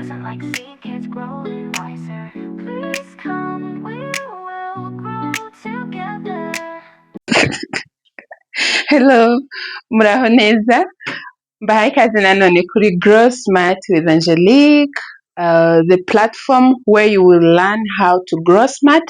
doesn't like seeing kids growing wiser? Please come, we will grow together. Hello, muraho neza? Mbahaye ikaze nanone kuri Grow Smart with Angelique, the platform where you will learn how to grow smart,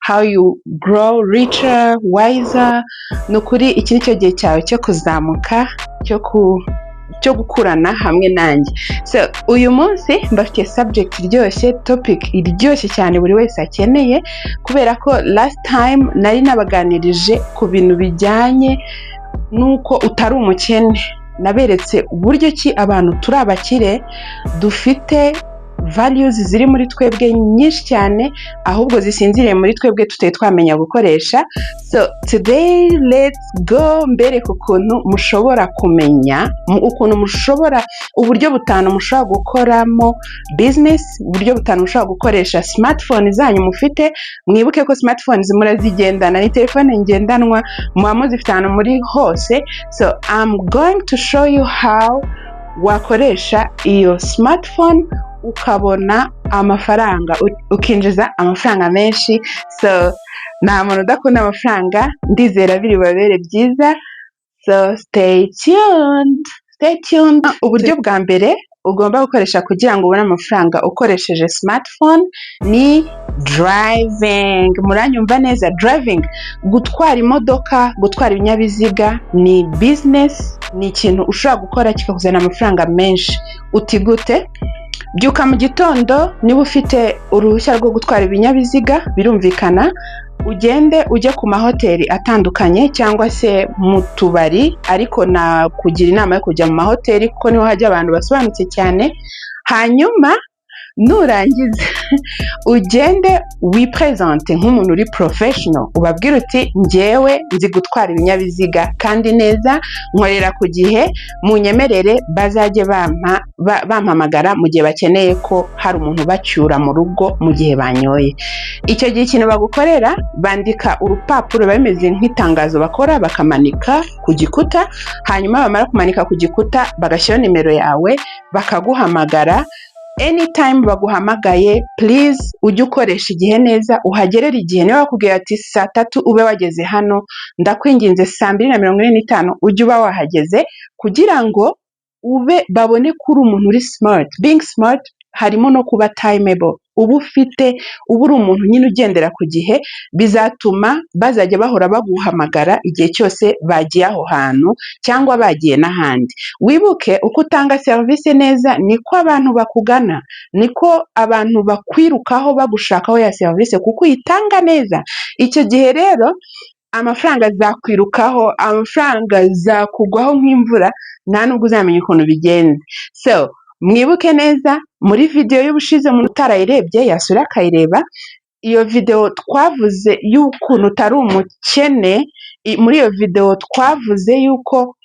how you grow richer, wiser. Ni ukuri iki ni cyo gihe cyawe cyo kuzamuka, cyo gukurana hamwe nanjye. So uyu munsi mbafitiye subject iryoshye, topic iryoshye cyane buri wese akeneye, kubera ko last time nari nabaganirije ku bintu bijyanye n'uko utari umukene. Naberetse uburyo ki abantu turi abakire, dufite values ziri muri twebwe nyinshi cyane, ahubwo zisinziriye muri twebwe tutari twamenya gukoresha. So today let's go mbereke ukuntu mushobora kumenya ukuntu mushobora, uburyo butanu mushobora gukoramo business, uburyo butanu mushobora gukoresha smartphone zanyu mufite. Mwibuke ko smartphones murazigendana, ni telefone ngendanwa, muba muzifite ahantu muri hose. So I'm going to show you how wakoresha iyo smartphone ukabona amafaranga, ukinjiza amafaranga menshi. So nta muntu udakunda amafaranga, ndizera biri bubabere byiza. So stay tuned, stay tuned. Uburyo bwa mbere ugomba gukoresha kugira ngo ubone amafaranga ukoresheje smartphone ni driving. Muranyumva neza? Driving, gutwara imodoka, gutwara ibinyabiziga ni business, ni ikintu ushobora gukora kikakuzanira amafaranga menshi. Uti gute? Byuka mu gitondo, niba ufite uruhushya rwo gutwara ibinyabiziga birumvikana, ugende ujye ku mahoteli atandukanye cyangwa se mu tubari, ariko nakugira inama yo kujya mu mahoteli kuko niho hajya abantu basobanutse cyane. Hanyuma nurangiza ugende wipresente nk'umuntu uri professional, ubabwire uti: "Njyewe nzi gutwara ibinyabiziga kandi neza, nkorera ku gihe, munyemerere bazajye bampamagara mu gihe bakeneye ko hari umuntu ubacyura mu rugo mu gihe banyoye." Icyo gihe ikintu bagukorera, bandika urupapuro, biba bimeze nk'itangazo bakora bakamanika ku gikuta. Hanyuma bamara kumanika ku gikuta, bagashyiraho nimero yawe, bakaguhamagara. Anytime baguhamagaye, please ujye ukoresha igihe neza, uhagerere igihe. Niba bakubwiye ati saa 3 ube wageze hano, ndakwinginze, saa 2:45 ujye uba wahageze, kugira ngo ube babone ko uri umuntu uri smart. Being smart harimo no kuba timeable, uba ufite, uba uri umuntu nyine ugendera ku gihe. Bizatuma bazajya bahora baguhamagara igihe cyose bagiye aho hantu cyangwa bagiye n'ahandi. Wibuke, uko utanga serivisi neza niko abantu bakugana, niko abantu bakwirukaho bagushakaho ya serivisi, kuko uyitanga neza. Icyo gihe rero amafaranga azakwirukaho, amafaranga azakugwaho nk'imvura, nta nubwo uzamenya ukuntu bigenze. So mwibuke neza, muri video y'ubushize, umuntu utarayirebye yasura akayireba iyo video, twavuze y'ukuntu utari umukene. Muri iyo video twavuze y'uko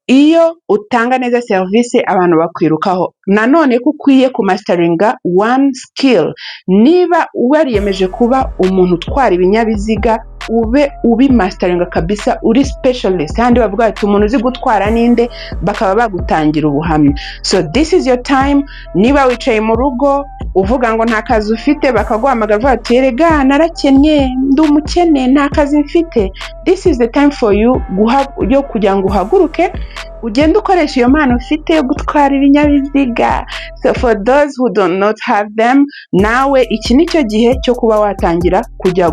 iyo utanga neza serivisi abantu bakwirukaho. Nanone ko ukwiye kumasteringa one skill. Niba wariyemeje kuba umuntu utwara ibinyabiziga, ube ubimasteringa kabisa, uri specialist, kandi bavuga bati: "Umuntu uzi gutwara ninde?" Bakaba bagutangira ubuhamya. So this is your time. Niba wicaye mu rugo uvuga ngo nta kazi ufite, bakaguhamagara uvuga ati: "Erega narakennye, ndi umukene, nta kazi mfite," this is the time for you yo kugira ngo uhaguruke, ugende ukoresha iyo mpano ufite yo gutwara ibinyabiziga. So for those who do not have them, nawe iki ni cyo gihe cyo kuba watangira kujya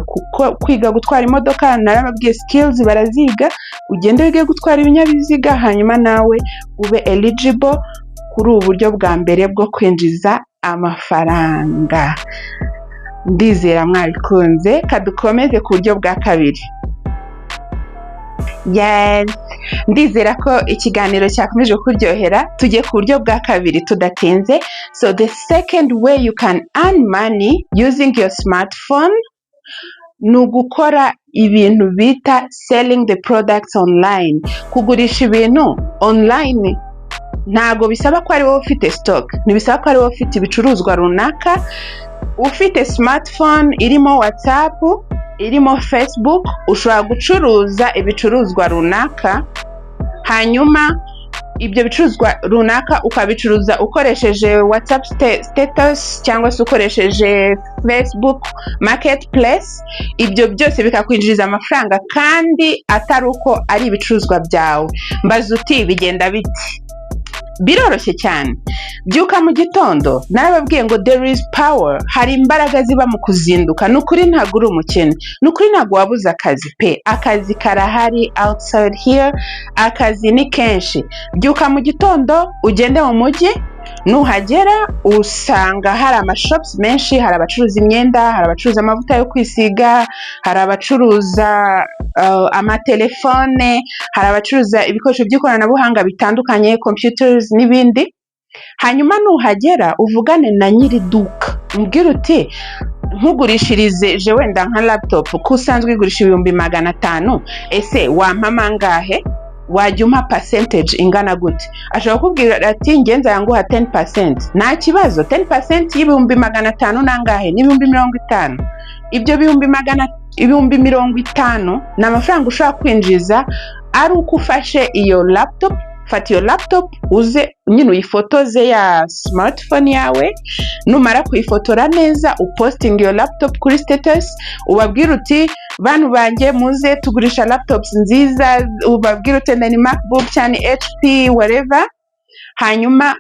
kwiga gutwara imodoka. Narababwiye, skills baraziga. Ugende wige gutwara ibinyabiziga, hanyuma nawe ube eligible kuri ubu buryo bwa mbere bwo kwinjiza amafaranga. Ndizera mwabikunze. Kadukomeze ku buryo bwa kabiri. Yes, ndizera ko ikiganiro cyakomeje kuryohera. Tujye ku buryo bwa kabiri tudatinze. So the second way you can earn money using your smartphone ni ugukora ibintu bita selling the products online, kugurisha ibintu online. Ntabwo bisaba ko ari wowe ufite stock, ntibisaba ko ari wowe ufite ibicuruzwa runaka. Ufite smartphone irimo WhatsApp, irimo Facebook, ushobora gucuruza ibicuruzwa runaka. Hanyuma Ibyo bicuruzwa runaka ukabicuruza ukoresheje WhatsApp status cyangwa se ukoresheje Facebook Marketplace, ibyo byose bikakwinjiriza amafaranga kandi atari uko ari ibicuruzwa byawe. Mbaza uti: "Bigenda bite?" Biroroshye cyane. Byuka mu gitondo. Narababwiye ngo there is power, hari imbaraga ziba mu kuzinduka. Ni ukuri ntabwo uri umukene, ni ukuri ntabwo wabuze akazi pe. Akazi karahari outside here, akazi ni kenshi. Byuka mu gitondo ugende mu mujyi. Nuhagera usanga hari amashops menshi: hari abacuruza imyenda, hari abacuruza amavuta yo kwisiga, hari abacuruza amatelefone, hari abacuruza ibikoresho by'ikoranabuhanga bitandukanye, computers n'ibindi. Hanyuma nuhagera uvugane na nyiri iduka, umubwire uti: "Nkugurishirize je wenda nka laptop, ko usanzwe igurisha 500,000, ese wampa angahe? Wajya umpa percentage ingana gute?" Ashobora kukubwira ati: "Njye nzajya 10%." Nta kibazo, 10% y'500,000 nangahe? Ni 50,000. Ibyo 50,000 ni amafaranga ushobora kwinjiza ari uko ufashe iyo laptop. Fata iyo laptop, uze nyine uyifotoze ya smartphone yawe. Numara kuyifotora neza, upostinga iyo laptop kuri status, ubabwire uti: "Bantu banjye, muze tugurisha laptops nziza." Ubabwire uti ni MacBook cyane, HP, whatever. Hanyuma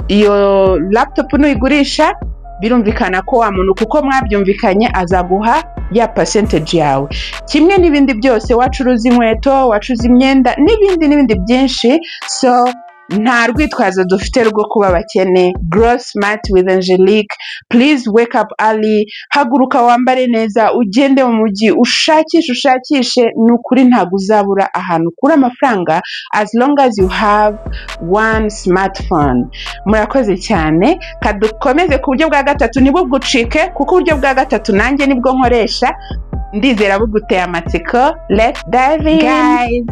iyo laptop nuyigurisha, birumvikana ko wa muntu, kuko mwabyumvikanye, azaguha ya percentage yawe. Kimwe n'ibindi byose, wacuruza inkweto, wacuruza imyenda n'ibindi n'ibindi byinshi. So nta rwitwazo dufite rwo kuba abakene. Grow smart with Angelique. Please wake up early, haguruka wambare neza, ugende mu mujyi, ushakishe, ushakishe. Ni ukuri ntabwo uzabura ahantu ukura amafaranga as long as you have one smartphone. Murakoze cyane. Kadukomeze ku buryo bwa gatatu, ntibugucike, kuko uburyo bwa gatatu nanjye nibwo nkoresha. Ndizera buguteye amatsiko. Let's dive in, guys.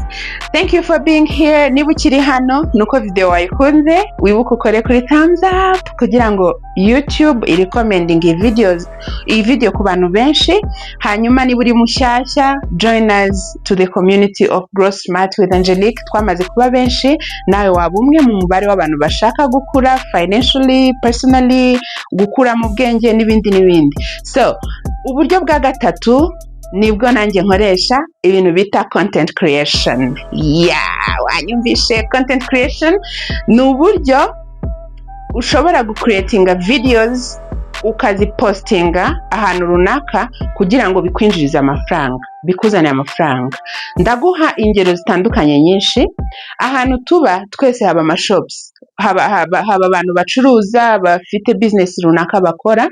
Thank you for being here. Niba ukiri hano nuko video wayikunze, wibuke ukore kuri thumbs up kugira ngo YouTube irecommending iyi videos, iyi video ku bantu benshi. Hanyuma niba uri mushyashya, join us to the community of Grow Smart with Angelique. Twamaze kuba benshi, nawe waba umwe mu mubare w'abantu bashaka gukura financially, personally, gukura mu bwenge n'ibindi n'ibindi. So uburyo bwa gatatu nibwo nanjye nkoresha, ibintu bita content creation. Yeah, wanyumvishe. Content creation ni uburyo ushobora gucreatinga videos ukazipostinga ahantu runaka kugira ngo bikwinjirize amafaranga, bikuzanire amafaranga. Ndaguha ingero zitandukanye nyinshi. Ahantu tuba twese haba amashops, haba abantu bacuruza, bafite business runaka bakora.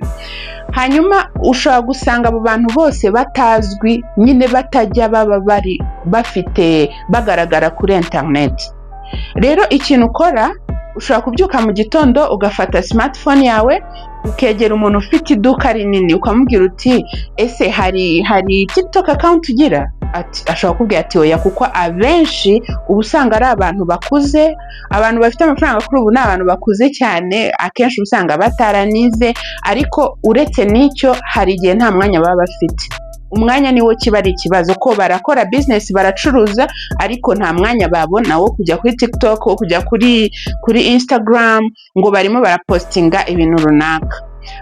Hanyuma ushobora gusanga abo bantu bose batazwi nyine, batajya baba bari bafite bagaragara kuri interineti. Rero ikintu ukora, ushobora kubyuka mu gitondo ugafata smartphone yawe, ukegera umuntu ufite iduka rinini, ukamubwira uti: "Ese hari TikTok account ugira?" Ati, ashobora kukubwira ati: "Oya." Kuko abenshi uba usanga ari abantu bakuze. Abantu bafite amafaranga kuri ubu ni abantu bakuze cyane, akenshi uba usanga bataranize. Ariko uretse n'icyo, hari igihe nta mwanya baba bafite. Umwanya niwo kiba ari ikibazo, ko barakora business, baracuruza, ariko nta mwanya babona wo kujya kuri TikTok, wo kujya kuri Instagram ngo barimo barapostinga ibintu runaka.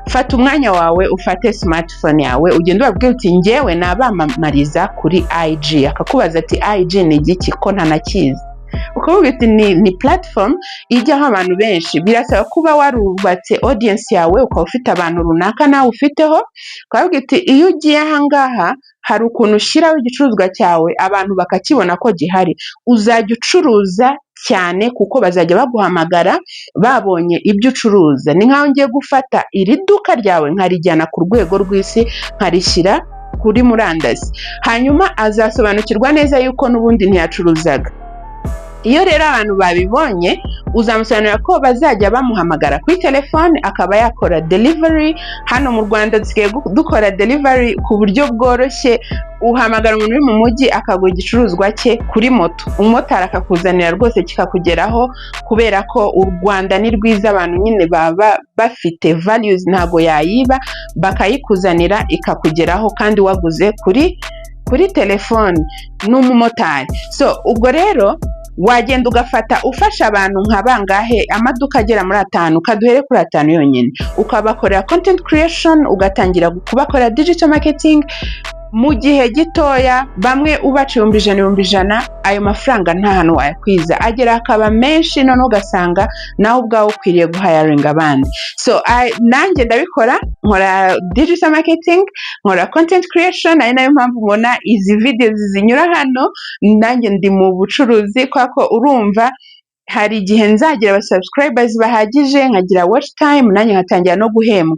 Fata umwanya wawe, ufate smartphone yawe, ugende ubabwire uti: "Njyewe nabamamariza kuri IG." Akakubaza ati: "IG ni igiki ko ntanakizi?" Ukavuga uti: Ni platform ijyaho abantu benshi." Birasaba kuba warubatse audience yawe, ukaba ufite abantu runaka nawe ufiteho. Ukavuga uti: "Iyo ugiye ahangaha, hari ukuntu ushyiraho igicuruzwa cyawe, abantu bakakibona ko gihari. Uzajya ucuruza cyane kuko bazajya baguhamagara babonye ibyo ucuruza. Ni nkaho ngiye gufata iri duka ryawe nkarijyana ku rwego rw'isi, nkarishyira kuri murandasi." Hanyuma azasobanukirwa neza yuko n'ubundi ntiyacuruzaga. Iyo rero abantu babibonye, uzamusobanurira ko bazajya bamuhamagara kuri telefone, akaba yakora delivery. Hano mu Rwanda dusigaye dukora delivery ku buryo bworoshye. Uhamagara umuntu uri mu mujyi akaguha igicuruzwa cye kuri moto, umumotari akakuzanira rwose kikakugeraho, kubera ko u Rwanda ni rwiza, abantu nyine baba bafite values, ntago yayiba, bakayikuzanira ikakugeraho kandi waguze kuri telefone n'umumotari. So ubwo rero Wagenda ugafata ufasha abantu nka bangahe, amaduka agera muri atanu, kaduhere kuri atanu yonyine, ukabakorera content creation, ugatangira kubakorera digital marketing mu gihe gitoya, bamwe ubaca 100,000, 100,000, ayo mafaranga nta hantu wayakwiza, agera akaba menshi, noneho ugasanga nawe ubwawe ukwiriye guhiringa abandi. So nanjye ndabikora, nkora digital marketing, nkora content creation, ari nayo mpamvu ubona izi videos zinyura hano. Nanjye ndi mu bucuruzi, kubera ko urumva hari igihe nzagira aba subscribers bahagije, nkagira watch time, nanjye nkatangira no guhembwa.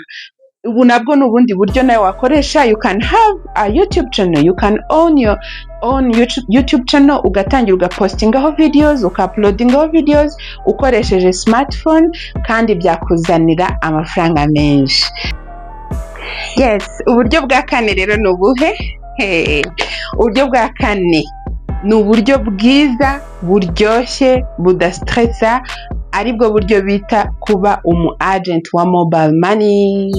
Ubu nabwo ni ubundi buryo nawe wakoresha. You can have a YouTube channel, you can own your own YouTube channel, ugatangira ugapostingaho videos, ukauploadingaho videos ukoresheje smartphone, kandi byakuzanira amafaranga menshi. Yes, uburyo bwa kane rero ni ubuhe? Hey, uburyo bwa kane ni uburyo bwiza, buryoshye, budastressa, aribwo buryo bita kuba umu agent wa mobile money.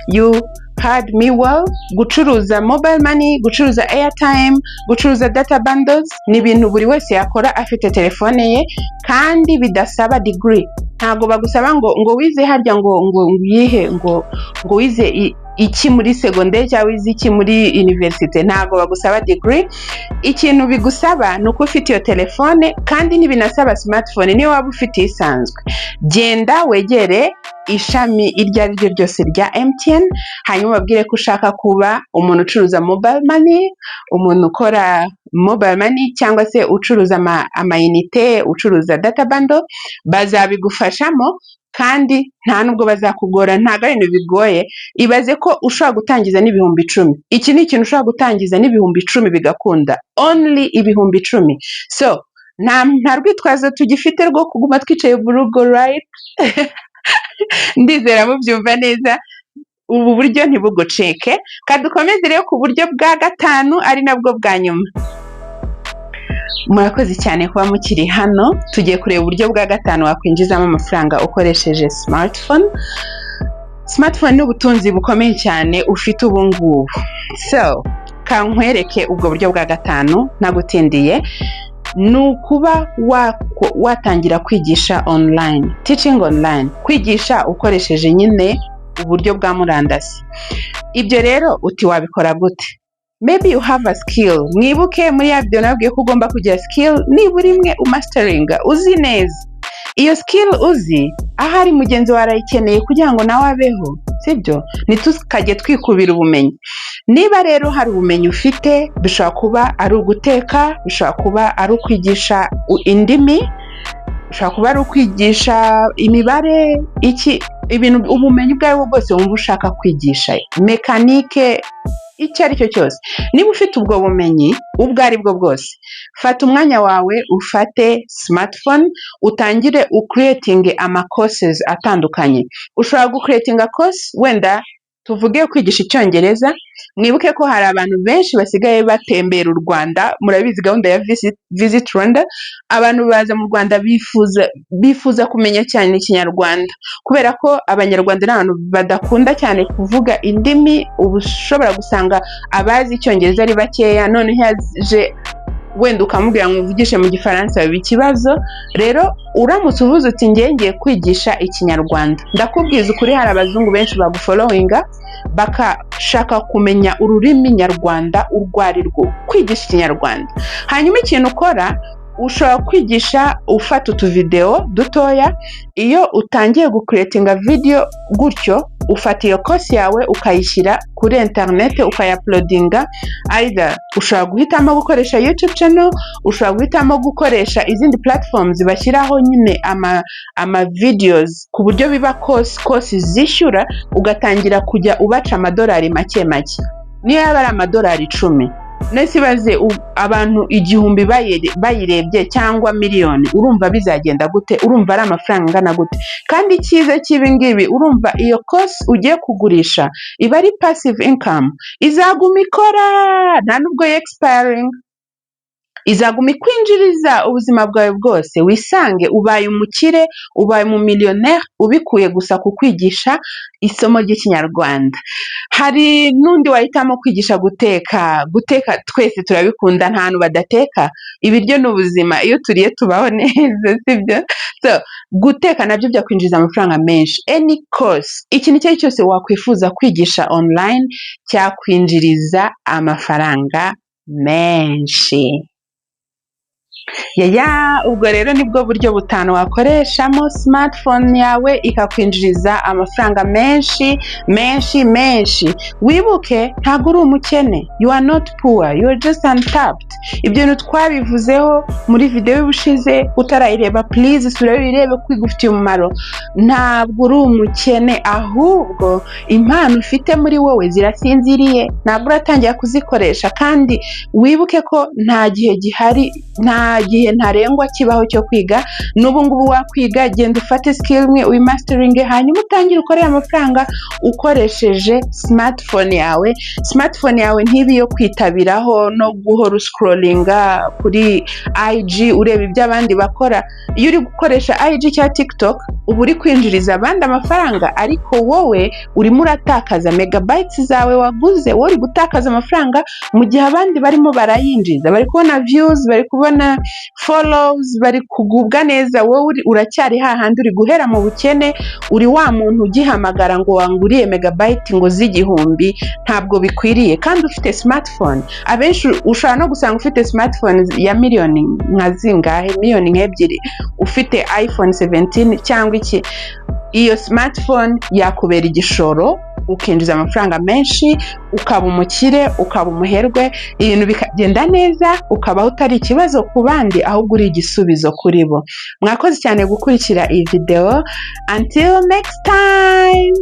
You heard me well. Gucuruza mobile money, gucuruza airtime, gucuruza data bundles ni ibintu buri wese yakora afite telefone ye, kandi bidasaba degree. Ntabwo bagusaba ngo wize harya ngo wihe ngo wize iki muri segonderi cyangwa wize iki muri université. Ntabwo bagusaba degree. Ikintu bigusaba ni uko ufite iyo telefone, kandi ntibinasaba smartphone, niyo waba ufite isanzwe. Genda wegere ishami iryo ari ryo ryose rya MTN, hanyuma ubabwire ko ushaka kuba umuntu ucuruza mobile money, umuntu ukora mobile money cyangwa se ucuruza amayinite, ucuruza data bundle. Bazabigufashamo kandi nta nubwo bazakugora, ntabwo ari ibintu bigoye. Ibaze ko ushobora gutangiza n'10,000. Iki ni ikintu ushobora gutangiza n'10,000 bigakunda, only 10,000. So nta rwitwazo tugifite rwo kuguma twicaye mu rugo, right? Ndizera mubyumva neza. Ubu buryo ntibugucike. Kadukomeze rero ku buryo bwa gatanu, ari nabwo bwa nyuma. Murakoze cyane kuba mukiri hano. Tugiye kureba uburyo bwa gatanu wakwinjizamo amafaranga ukoresheje smartphone. Smartphone ni ubutunzi bukomeye cyane ufite ubu ngubu. So kankwereke ubwo buryo bwa gatanu ntagutindiye. Ni ukuba watangira kwigisha online, teaching online, kwigisha ukoresheje nyine uburyo bwa murandasi. Ibyo rero uti wabikora gute? Maybe you have a skill. Mwibuke muri ya video nabwiye ko ugomba kugira skill nibura imwe umasteringa, uzi neza. Iyo skill uzi, ahari mugenzi wawe arayikeneye kugira ngo nawe abeho, sibyo? Ntitukajye twikubira ubumenyi. Niba rero hari ubumenyi ufite, bishobora kuba ari uguteka, bishobora kuba ari ukwigisha indimi, bishobora kuba ari ukwigisha imibare, iki, ibintu, ubumenyi ubwo ari bwo bwose wumva ushaka kwigisha, mekanike, icyo ari cyo cyose. Niba ufite ubwo bumenyi ubwo ari bwo bwose, fata umwanya wawe, ufate smartphone, utangire ucreatinge ama courses atandukanye. Ushobora gucreatinga course, wenda tuvuge kwigisha Icyongereza. Mwibuke ko hari abantu benshi basigaye batembera u Rwanda. Murabizi gahunda ya Visit Rwanda. Abantu baza mu Rwanda bifuza kumenya cyane Ikinyarwanda, kubera ko Abanyarwanda ni abantu badakunda cyane kuvuga indimi. Uba ushobora gusanga abazi Icyongereza ari bakeya, noneho yaje wenda ukamubwira ngo uvugishe mu Gifaransa, biba ikibazo. Rero uramutse uvuze uti ngiye ngiye kwigisha Ikinyarwanda, ndakubwiza ukuri, hari abazungu benshi bagufollowinga bakashaka kumenya ururimi nyarwanda urwo ari rwo, kwigisha Ikinyarwanda. Hanyuma ikintu ukora, ushobora kwigisha ufata utuvidewo dutoya. Iyo utangiye gucreatinga video gutyo, ufata iyo course yawe ukayishyira kuri interineti, ukayauploadinga. Either ushobora guhitamo gukoresha YouTube channel, ushobora guhitamo gukoresha izindi platforms bashyiraho nyine ama videos ku buryo biba course zishyura, ugatangira kujya ubaca amadolari make make, niyo yaba ari amadolari 10. Nese ibaze abantu 1000 bayirebye cyangwa miliyoni, urumva bizagenda gute? Urumva ari amafaranga angana gute? Kandi icyiza cy'ibi ngibi, urumva iyo course ugiye kugurisha iba ari passive income, izaguma ikora, nta nubwo expiring. Izaguma ikwinjiriza ubuzima bwawe bwose, wisange ubaye umukire, ubaye umumiliyoneri, ubikuye gusa ku kwigisha isomo ry'Ikinyarwanda. Hari n'undi wahitamo kwigisha guteka. Guteka twese turabikunda, nta hantu badateka. Ibiryo ni ubuzima, iyo turiye tubaho neza, sibyo? So, guteka nabyo byakwinjiza amafaranga menshi. Any course, ikintu icyo ari cyo cyose wakwifuza kwigisha online cyakwinjiriza amafaranga menshi. Ya, ubwo rero nibwo buryo butanu wakoreshamo smartphone yawe ikakwinjiriza amafaranga menshi, menshi, menshi. Wibuke, ntabwo uri umukene, you are not poor, you are just untapped. Ibyo bintu twabivuzeho muri video y'ubushize. Utarayireba, please sura uyirebe kuko igufitiye umumaro. Ntabwo uri umukene, ahubwo impano ufite muri wowe zirasinziriye, ntabwo uratangira kuzikoresha. Kandi wibuke ko nta gihe gihari, nta gihe ntarengwa kibaho cyo kwiga. N'ubu ngubu wakwiga. Genda ufate skill imwe, uyimasteringe, hanyuma utangire ukorere amafaranga ukoresheje smartphone yawe. Smartphone yawe ntibe iyo kwitabiraho no guhora uscrollinga kuri IG ureba ibyo abandi bakora. Iyo uri gukoresha IG cyangwa TikTok, uba uri kwinjiriza abandi amafaranga, ariko wowe urimo uratakaza megabytes zawe waguze. Wowe uri gutakaza amafaranga mu gihe abandi barimo barayinjiza, bari kubona views, bari kubona follows, bari kugubwa neza. Wowe uracyari hahandi, uri guhera mu bukene, uri wa muntu ugihamagara ngo wanguriye megabyte ngo z'igihumbi. Ntabwo bikwiriye kandi ufite smartphone. Abenshi ushobora no gusanga ufite smartphone ya miliyoni nka zingahe, miliyoni nk'ebyiri, ufite iPhone 17 cyangwa iki. Iyo smartphone yakubera igishoro, ukinjiza amafaranga menshi, ukaba umukire, ukaba umuherwe, ibintu bikagenda neza, ukabaho utari ikibazo ku bandi, ahubwo uri igisubizo kuri bo. Mwakoze cyane gukurikira iyi video. Until next time.